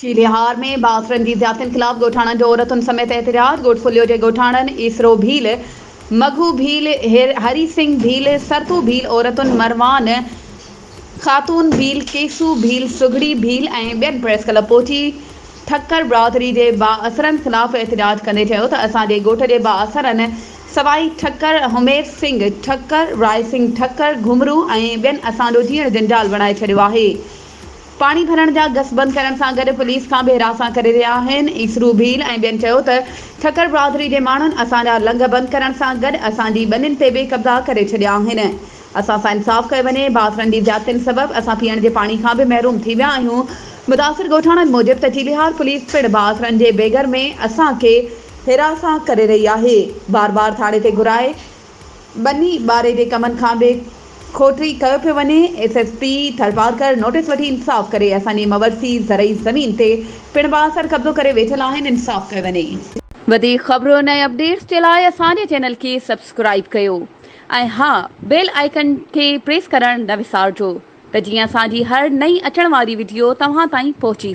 چيليهار ۾ بااثرن جي زيادتين خلاف ڳوٺاڻن جو عورتن سميت احتجاج، ڳوٺ ڦليو جي ڳوٺاڻن ايسرو ڀيل، مگهو ڀيل، هري سنگهه ڀيل، سرتو ڀيل، عورتن مروان خاتون ڀيل، ڪيسو ڀيل، سگهڙي ڀيل ۽ ٻين پريس ڪلب پهچي ٺڪر برادري جي بااثرن خلاف احتجاج ڪندي چيو ته اسان جي ڳوٺ جي بااثرن سوائي ٺڪر، همير سنگهه ٺڪر، راء سنگهه ٺڪر، گهمرو ۽ ٻين اسان جو جيئڻ جنجال بڻائي ڇڏيو آهي. پاڻي ڀرڻ جا گس بند ڪرڻ سان گڏ پوليس کان به هراسان ڪري رهيا آهن. ايسرو ڀيل ۽ ٻين چيو ته ٺڪر برادري جي ماڻهن اسان جا لنگهه بند ڪرڻ سان گڏ اسان جي ٻنين تي به قبضا ڪري ڇڏيا آهن. اسان سان انصاف ڪيو وڃي. بااثرن جي زيادتين سبب اسان پيئڻ جي پاڻي کان به محروم ٿي ويا آهيون. متاثر ڳوٺاڻن موجب ته چيليهار پوليس پڻ بااثرن جي بيگر ۾ اسان کي هراسان ڪري رهي آهي. بار بار ٿاڻي تي گهرائي ٻني ٻاري جي ڪمن کان به کوٽري ڪيو پيو وڃي، S S P Tharparkar notice وٺي انصاف ڪري، اسان جي موروثي زرعي زمين تي پڻ بااثر قبضو ڪري ويٺل آهن، انصاف ڪيو وڃي. وڌيڪ خبرن ۽ اپڊيٽس جي لاء اسان جي چينل کي سبسڪرائيب ڪيو ۽ ها بيل آئيڪن کي پريس ڪرڻ نه وسارجو ته جيئن اسان جي هر نئين اچڻ واري وڊيو توهان تائين پهچي.